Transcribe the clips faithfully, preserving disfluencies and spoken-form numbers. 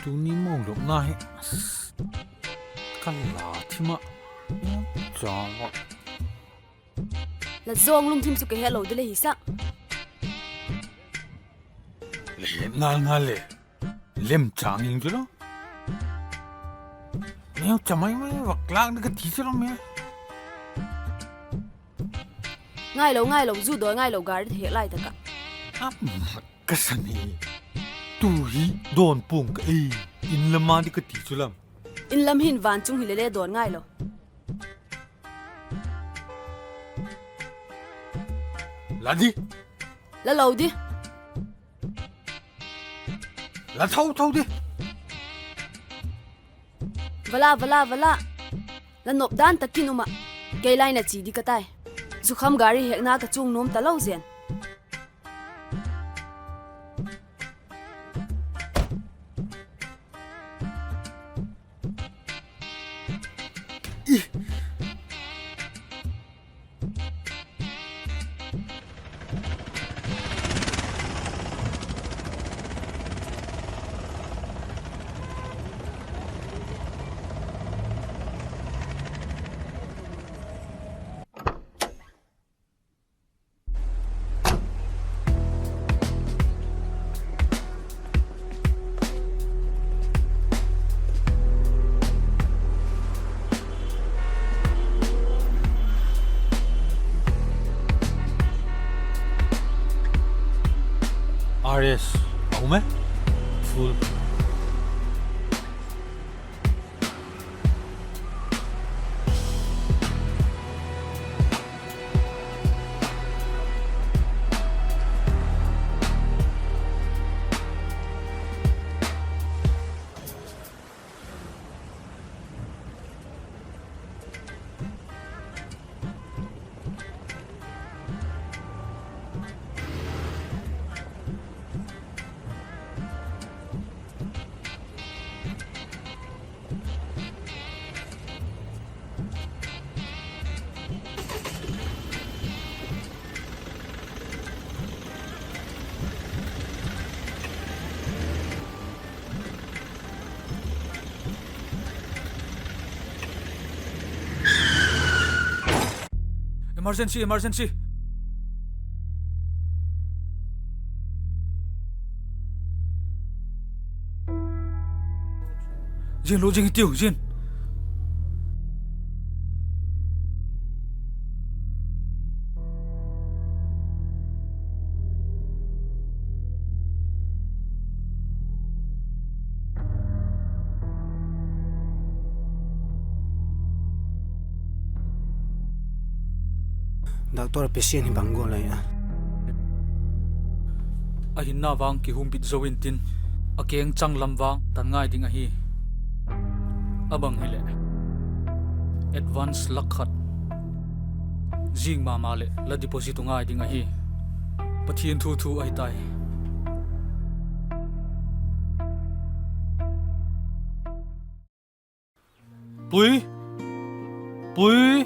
Tuni mo lopna hi ka la thim ah, cha va. La zawng lungthim chu ka het lo di le hi sa. Le ngal ngal le, lem chang ing chu lo. Neu cha mai mai vak lâk di ka ti chu lo me. Ngailo, ngailo, zu dawi ngailo, gari hek lai tak ah. Ka sa ni. Tu hi dawn pua'ng ka ei. In lam a di ka ti chu lam. In lam hin van chung hile le dawn ngailo. La di. La lo di. La tho tho di. Va la, va la, va la. La nop dan tak in um ah. Kei lai na chi di ka tai. Zukham gari hekna ka chuang nuam talo zen. R S a um e? Full. Emergency, emergency. Zin lo zing i tiu, zin. Doctor, patient hi bang gual lai a? A hinna vang kihumbit zo intin, a keng chang lam vang tan ngai ding ahi. A bang hileh, advance lak khat zing ma ma leh la deposit u ngai ding ahi. Pathian thu thu ahi tai. Pui! Pui!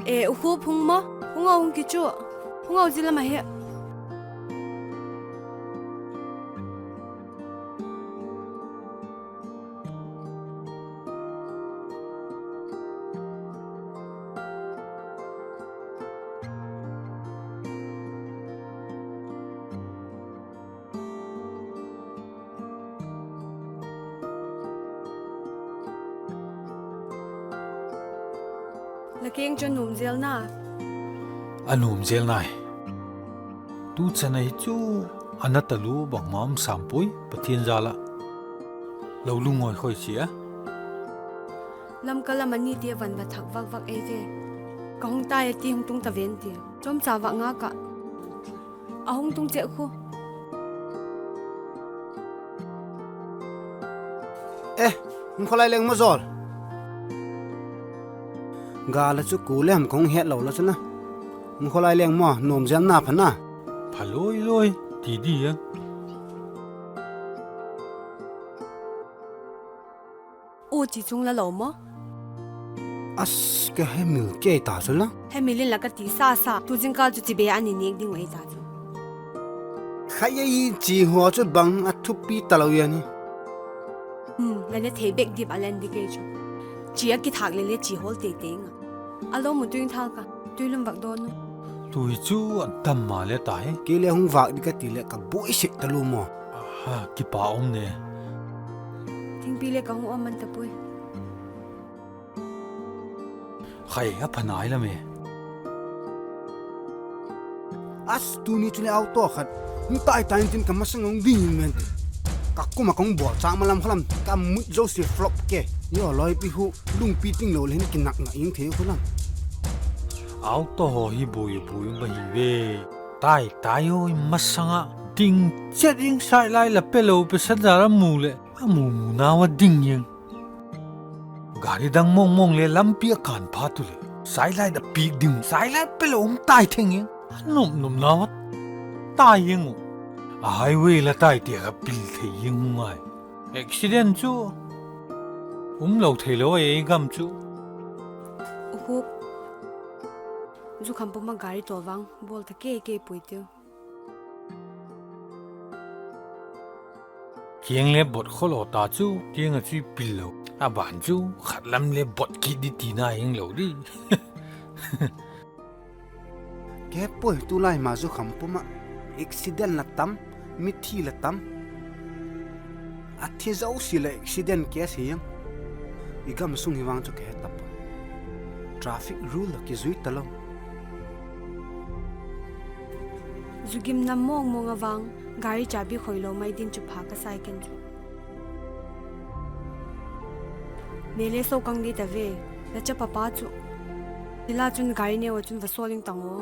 E, U Khup, hung maw? Hung au, hung kichu. Hung au, zia lam ahi. La keng chu a nuam zel na? A nuam zel nai. Tu chan ahi chu a na talu bangma um sam puai Pathian jal ah. Lo lungngai khoi sia. Lamka lam a ni ti a van va thak vak vak ei ve. Ka hung tai a ti hung tung ta ven ti. Chawmcha vak ngak ah. A hung tung chek khu. E, hung khawlai leng maw zawl. Gâl a chu kua le ham ka hung het lo la chu na. Hung khawlai leng maw, nuam zel na pha na. Pha loi loi, ti di a. U chi chung la lo maw? As, ka hemil kei ta chu la. Hemil in la ka ti sa sa. Tu zingkâl chu chibai a ni nêk ding uh ei ta chu. Khai ei chi haw chu bang a thupi talo a ni. La ne thei bek dip a len di kei chu. Chi a kithâk le le chi hawl tei tei nga. A lo mu tuing thal ka. Tuilum vak dawn u. Tui chu a dam ma le ta hi. Kei le hung vâk di ka ti leh ka buai sek talua maw. Kipak um ne. Thingpi le ka hung um man ta puai. Khai a pha nai la me. As, tuni chu le auto khat hung tai tai intin ka masang a hung ding in men ti. Ka kum a ka hung bawl châk ma lam kha lam ka mut zosia flop ke. Hi aw, lawipi hu lungpi tinglo le hin kinakna ing thei khu lam. Auto haw hi buai buai um ahi ve. Tai tai haw i masang ah ding chet ing, side light la pe lo, passenger a mu leh a mu mu nau a ding ing. Gari dang mawng mawng le lampi a kân phat u leh side light a piak ding, side light pe lo um tai theng ing. A nop nop nau a tai ing uh. A highway la tai ti kha pil thei ing u ngai. Accident chu um lo theilo a ei gam chu. Uhup, zu kham pum ah gari tawl vang bawl ta kei kei puai tiu. Kiang le bot khawlaw ta chu, kiang ah chu i pil lo. A ban chu khat lam le bot kit di tina hing lo di. Ka he puai, tulai ma zu kham pum ah accident la tam, mithi la tam. A thi zosia la accident case hi ang. I gam sung hi vang chu ka he ta puai. Traffic rule la kizui talo. Zu gimna mawng mawng a vang, gari chabi khoilo mai ding chu pha ka sai ken chu. Mele so kang di ta ve, la chapa pa chu. Hila chun gari neu ah chun va sawl ing tang aw.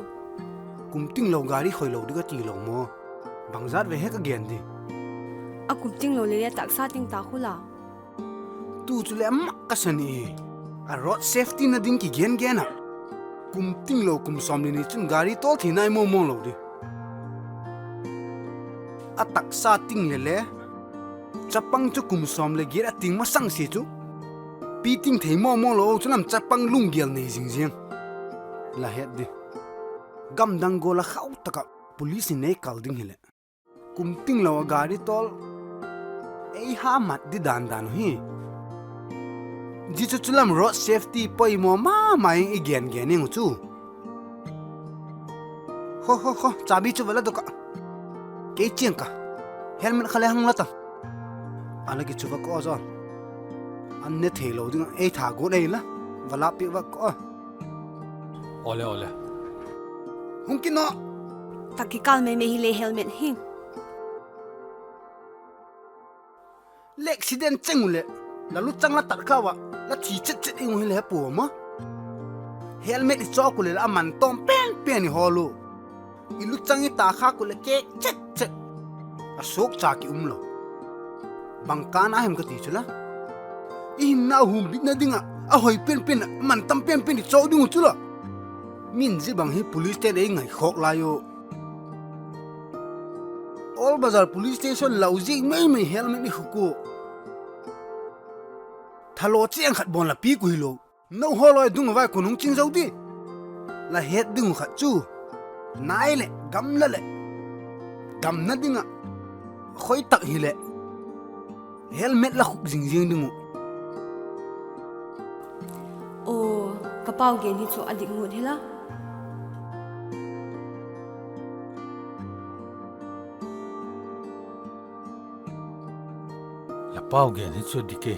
Kum tinglo gari khoilo di ka ti lo maw? Bangzat ve he ka gen di. A kum tinglo le le a taksa ting ta khu la. Tu chu le a mak ka sa ni. A road safety na ding kigen gen ah, kum tinglo kum sawm le ni chun gari tawl thei nai maw maw lo di. A taksa ting le le, chapang chu kum sawm leh giat a ting masang sia chu, pi ting thei maw maw lo chu lam chapang lunggel nei zing ziang. La het di. Gamdang gual ah khau tak ah police in ei kal ding hileh, kum tinglo ah gari tawl ei ha mat di dan dan uh hi. Zia chu chu lam road safety poimaw ma ma ing i gen gen ing uh chu. Kho kho kho, chabi chu va la dok ah. Kei chiang ka. Helmet kha le hang la ta. A la kichu va ka aw zaw. An ne theilo ding ah ei tha guat ei la. Va la piak va ka aw. Awle awle. Hung kit naw. Tak kikâl mei mei hile helmet hi. Le accident cheng u leh, la luchang la tat kha ua, la thi chet chet ing u hile he pua maw. Helmet i chawk u leh la a man tawm pen pen i hawl u. I luchang i ta khâk u leh kêk chet chet. A suakcha ki um lo. Bang kân a hem ka ti chu la. I hinnau humbitna ding ah a hoi pen pen ah man tam pen pen i chawk ding u chu la. Min zia bang hi police te'n ei ngaikhawk lai u. Old Bazar Police Station lau ziak mei mei helmet i khuk u. Thalaw chiang khat bawn la piak u hilo. No haw lawi dung a vai kun hung ching zo di. La het ding uh khat chu, nai leh gamla leh damna ding ah khoi tak hileh helmet la khuk zing ziang ding uh. Aw, ka pau gen hi chu a dik ngut hi la. La pau gen hi chu a dik e.